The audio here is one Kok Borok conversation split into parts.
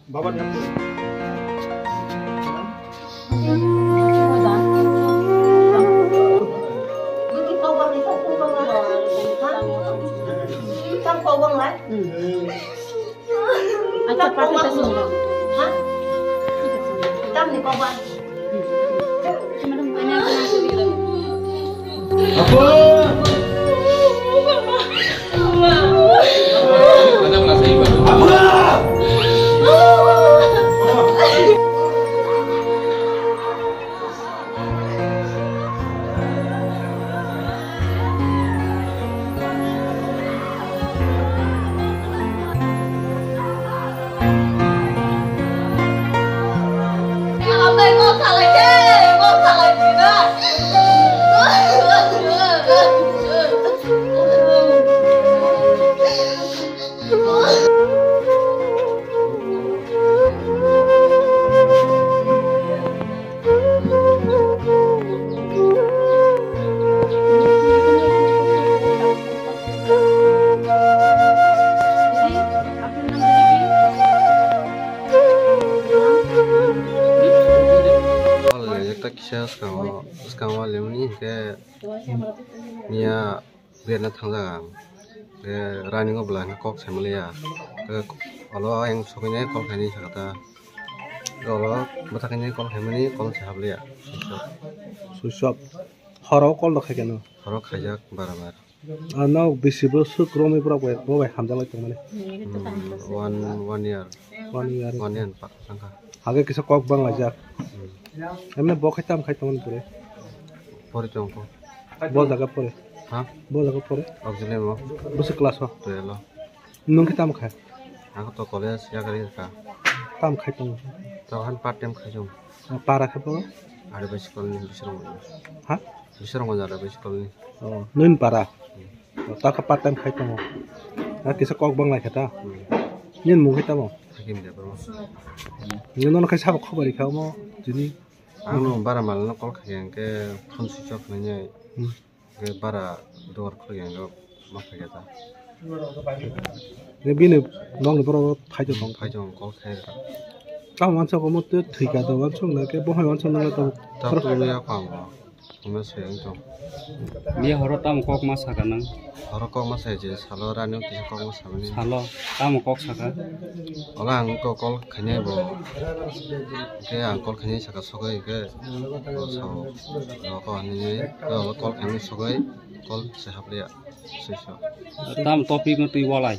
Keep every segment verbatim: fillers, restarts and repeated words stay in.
Baba. Acha, pate ta sini. Ha? Tamni kokba. Apa? Ekta kisa swkango, swkango limni hinkhe miya. Berna thangjak ang. Tei running o bwla khe kok sai manliya. Tei olo ayang sogwini call khainai sakha ta. Olo bwthakni call khaimani call se habliya. Switch off. Horo call rok khai keno. Horo khaijak bara bar. Ano bisi bo swk romwi borok bai, bo bai hamjak lai tongmani. Hmm, one, one year. One year. One year pa, tangkha. Hage kisa kok bang laijak. Hmm. Emne bo khai tam khai tongmani pore. Pori tongkho. Bo jaga pore. Ha? Bo jaga pore. Auxiliary mo. Bwswk class o? Twelve o. Nwng khe tamo kha? Ako to college yakarwi kha. Tamo khai tongo? To han part time khai tongo. O, para khe bo? Are bai school ni bisrong. Ha? Bisrong jara bai school ni. O, nwng para? Hmm. O, ta khe part time khai tongo. A kisa kok bang lai kha ta? Hmm. Nini mung khe tamo? Hakim de bro. Nini nono khai sabo khobor rikha omo jini? Ang no bara mal no call khai ang khe phone switch off nai. Hmm. Khe bara duar khuluk yang ma phai ta. Khe bini nokni borok phai tong. Phai tong call khai ta. Tamo wansa ko mo twi thwi ka do wansa na khe bo hai wansa na to. Ta khuluk ya kha ang. Kuma se ang tong. Miya horo tamo kok ma saka nang. Horo kok ma sai je salo rani twi kok ma samani. Salo tamo kok saka. Ola ang ko call khainai bo. Khe ang call khainai saka sogwi khe. Ko sao. Ko ani ko call khainai sogwi call se hapriya. Sui so. Tam topic no twi walai.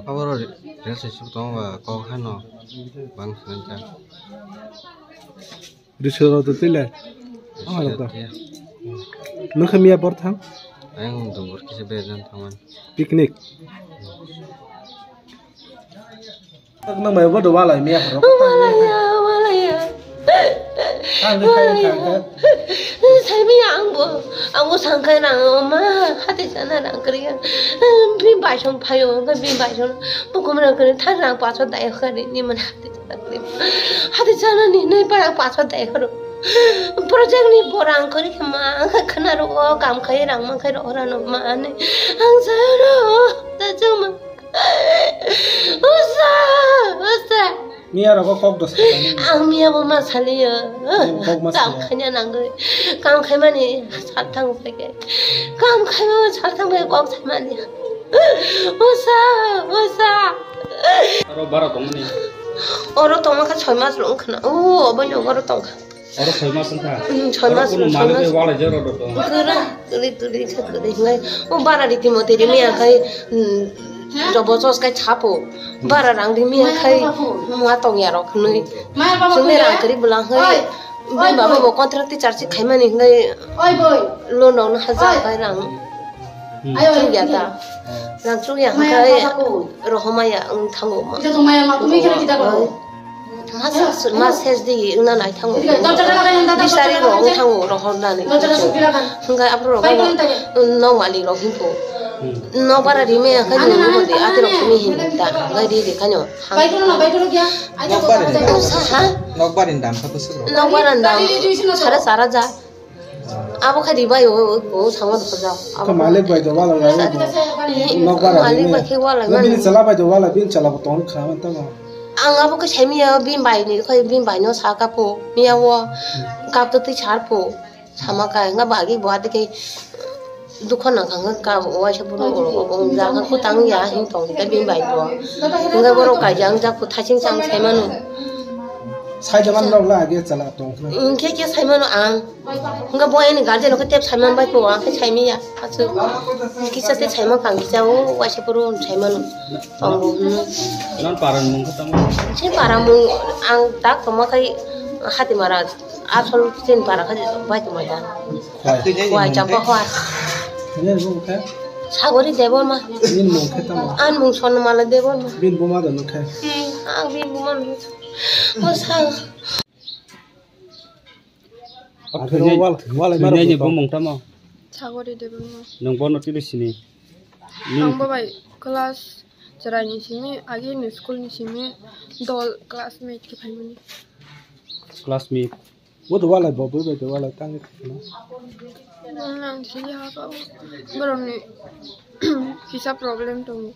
Aboro re-, rel se suk tong ba kok hano. Bang sangka. Risoro to tile. Risoro to. Nokha miya bor thang? Ayang dongor kisa bejan thangan. Picnic. Nang mai bodo walai miya haro. Walai ya, walai ya. Ang de khai khai. Sai miya ang bo, ang bo sangkai nang ma hati sana nang kriya. Bin bai song phayo, bin bai song. Bukum rang kene thang rang paso dai khari ni mana. Hati chana ni nai para paso dai horo. Project ni borang kori khe ma ang kha khna ro o kam khai rang ma khai ro ora no ma ani. Ang sa ro ta chuma. Usa, usa. Miya rogo kok dos kha. Ang miya bo ma sali yo. Kok ma sali. Kam khanya nang goi. Kam khai mani sal thang phai ke. Kam khai ma sal thang phai kok sai mani. Usa, usa. Aro bara tongmani. Oro tongma kha soi mas rok wngkha na. O, obo ni oro tongkha. Oro soi mas wngkha. Hmm, soi mas, oro kuno soi malik mas. Bai walai jero do tong. Kwrwi, kwrwi, kwrwi kha kwrwi hinai. O bara riti moti ri miya khai, hmm, jobo chos khai chapo. Bara rang ri miya khai, mua tong ya rok hinui. Chwngni rang kwrwi bwlang hai. Oi, bini baba bo contract teacher si khaimani hinai. Oi, boi. Loan rok no hajar khai rang. Hmm. Ayo, chukya ta. Rang chukya hwnkhe rohormaya wng thango ma. Isa tong maya ma tumi kira kita ko. Mas, mas ses di wngna nai thango. Bis tarik rok wng thango rohornani. Hwnkhe aphuru rok nok malik rok hwnko. Hmm. Nok bara rimaya khe nini hwnde ati rok tumi hin ta. Hwnkhe ri ri khaino. Nokbar ni dam. Sa ha? Nokbar ni dam kha bwswk rok. Nokbar ni dam. Sara sara ja. Abo khe ribai o, o, o, sama dukha ja. Abo khe malik bai do wala lai. Sa-, nok bara malik bai khe wala bini mani. Chala bai do wala, bini chala bo ton kha man ta ba. Ang abo khe saimanya bini bai ni, khe bini bai no sa kapo, miya o kap to twi sar po, sama kai, nga bagi bo ati khe dukho nang kha, nga ka waisa buru oro oro ja kha, kutang ya hin tong ta bini bai bo, nga borok kaijang jak po thasing chang saimano. Sai jaman rok la age chala tong khna. Hingkhe khe saimano ang. Hingke bo ani guardian no khe tep saiman bai po, ang khe saimanya. Achu kisa tei saiman kang kisa o waisa poro saimano. Tongo, hmm. Non paran mung khe tamo? Chini para mung ang tak tongma khai Hatimara, asol chini para khai bai tongma da. Hwai. Hwai, chapa hwai. Nini mung khe? Sagori Debbarma. Nini mung khe tamo? Ani mung Sonnamala Debbarma. Bini buma da nung khe? Hmm, ang bini buma nung. O sa. Aphuru thwinai, wal-, walai thwinaini maro bumung tamo? Sagori Debbarma. Nwng bono tini sini? Ang bo bai class chwraini simi, agini school ni simi dol classmate khe phaimani. Classmate? Bo do walai bo, bo bai do walai tangwi thangna. Bono ang sini ha ka, borokni kisa problem tongo.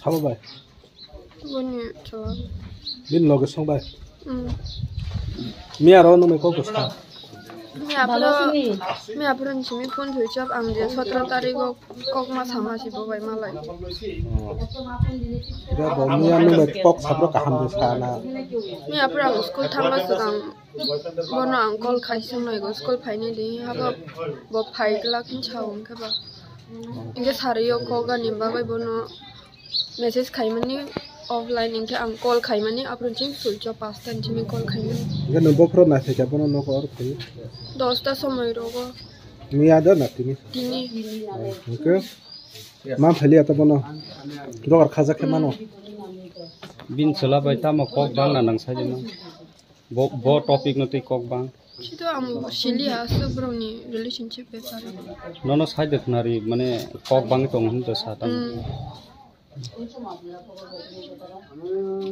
Habo bai? Boni chwla. Bini loge song bai? Hmm. Miya ro nung kok bwsa? Miya phuru, miya phuru ni simi phone thwi chop ang je sotro tarik o kok ma sama si bo bai malai. Oh. Da bo miya nung bai kok sabro kaham de sana. Miya phuru ang school thangma swkang bono ang call khai song nai go school phaini di habo bo phai glak hin sao hwnkhe ba. Hingke sari o kok ani bagwi bono message khaimani offline, hingke ang call khaimani, aphuru chini switch off, pasta ni simi call khaimani. Hingke nwng bophuru naisai kha bono nogo oro phai? Dosta somoi rogo. Miya da na tini? Tini. Hingke ma phali ata bono. Dogar khaja khe mano. Bini chwla bai tamo kok bang na nang sai de ma. Bo, bo topic no twi kok bang. Chito ang sili ha aswk borokni relationship bepar. Nono side khwnari mane kok bang tong hwn to sa tang. Hmm.